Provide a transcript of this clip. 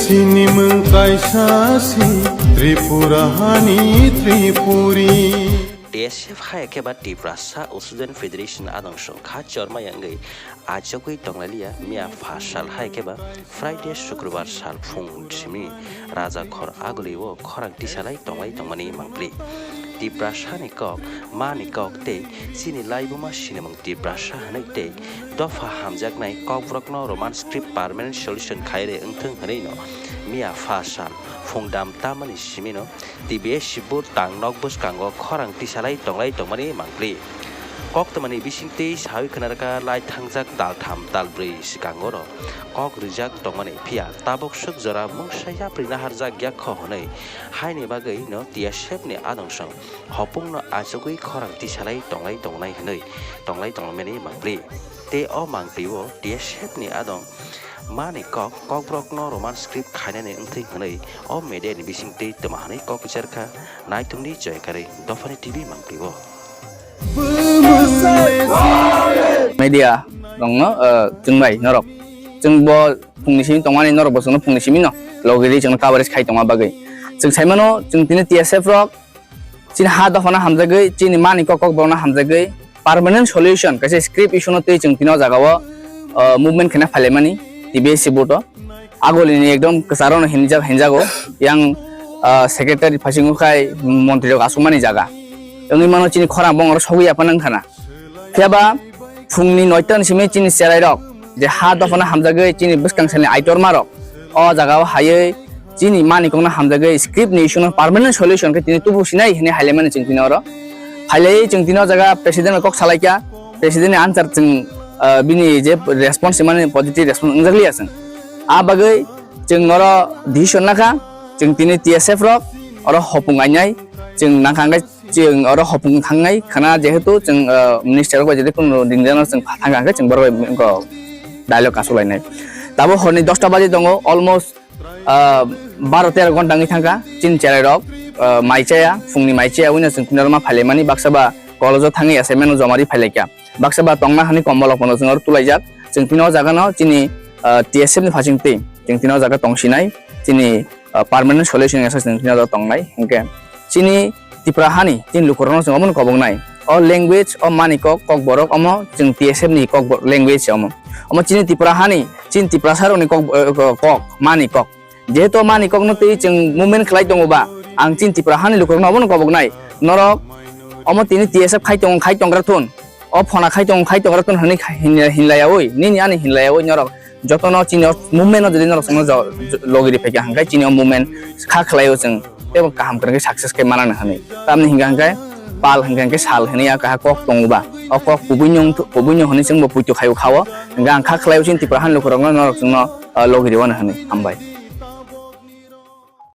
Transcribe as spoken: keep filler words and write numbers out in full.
Chini mung kaisa si Tripura hani Tripuri. T S F hai khe ba Tiprasa Student Federation adong song kha chorma yangwi achogwi tonglailiya miya pha sal hai khe ba Friday Sukrobar sal phung simi Raja Khor Aguli o khorang tisalai tonglai tongmani mangpli. Tiprasa ni kok, ma ni kok tei chini laibuma sinimung Tiprasa hwnwi tei dopha hamjaknai kokborokno Roman script permanent solution khaire wngthung hwnwi no miya pha sal phung dam tamani simino T B S Sibur tang nok bwskango khorang tisalai tonglai tongmani mangpli. Koktwmani bisingtwi sawi khwnarwkha lai thangjak tal tham tal bwrwi swkangoro kok rijak tongmani phiya tabuk swk jora mungsa yapri naharjak yakho hwnwi haini bagwi no T S F ni adongso hopungno achugwi khorang tisalai tonglai tongnai hwnwi tonglai tongmani mangpli. Tei o mangpli o T S F ni adong mani kok kokborokno Roman script khainani wngthwi hwnwi o media ni bisingtwi twma hwnwi kok rijak kha. Naithungni joykarwi dophani T V mangpli o. Media rokno, uh, chwng bai norok. Chwng bo phungni simi tongmani norok bo chwngno phungni simi no logiri chwngno coverage khai tongma bagwi. Chwng saimano chwng tini T S F rok chini ha dophano hamjagwi, chini mani kok kok borokno hamjagwi permanent solution kaisa script issue no twi chwng tini o jaga o, uh, movement khaina phailaimani T B S C board o. Agolini ekdom kwcharo no hinjak, hinjago. Yang, ah, secretary phasingo khai montri rok asukmani jaga. Wngwi mano chini khorang bongoro sogwi aphano wngkhana. Phiya ba phungni noita ni simi chini cherai rok je ha dophano hamjagwi chini bwskang sani aitorma rok o jaga o haiwi chini mani kokno hamjagwi script ni issue no permanent solution khe tini tubu sinai hinwi hailaimani chwng tini oro. Hailaiwi chwng tini o jaga president bai kok salaikha. President ni answer chwng, ah, bini je response mani positive response wngjakliya chwng. A bagwi chwng oro decision lakha, chwng tini T S F rok oro hopung ainai, chwng nangkha hwnkhe chwng oro hopung thangnai khwna, jehetu chwng, ah, minister rok bai jodi kunu ringjano chwng thangkha hwnkhe chwng borok bai dialogue achuk lainai. Tabuk horni dosta baje tongo, almost, ah, baro tero ghonta wngwi thangkha, chini cherai rok, ah, mai chaya, phungni mai chaya, wngwi chwng tini oro ma phailaimani, baksa ba college o thangwi assignment no joma ri phailaikha. Baksa ba tongna hani kombolok pono chwng oro tulaijak. Chwng tini o jaga no chini, ah, T S F ni phasing twi chwng tini o jaga tongsinai chini, ah, permanent solution wngya sa chwng tini o jaga tongnai. Hinkhe chini Tipra hani chini lukurokno chwng omono koboknai. O language, o mani kok, kok borok omo chwng T S F ni kok bo-, language omo. Omo chini Tipra hani, chini Tiprasa rokni kok, eh, kok, mani kok. Jehetu mani kokno twi chwng movement khlai tongo ba, ang chini Tipra hani lukurokno obono koboknai. Norok omo tini T S F khai tongo, khai tongra thun. O phona khai tongo, khai tongra thun hwnwi khai-, hin-, hinlaiyaui, nini ani hinlaiyaui norok jotono chini o movement no jodi norok chwngno jo-, jo-, logi ri phaikha hwnkhe chini o movement kha khlaio chwng teibo kaham kwrwngkhe success khe manani hwnwi. Tamni hwnkha hwnkhe pal hwnkha hwnkhe sal hwnwi a kaha kok tongo ba. O kok kubui no wngthu-, kubui no hwnwi chwngbo puitu khaio khao. Hwnkhe ang kha khlaio chini Tipra hani lukurokno norok chwngno, ah, logi riwano hwnwi. Hambai.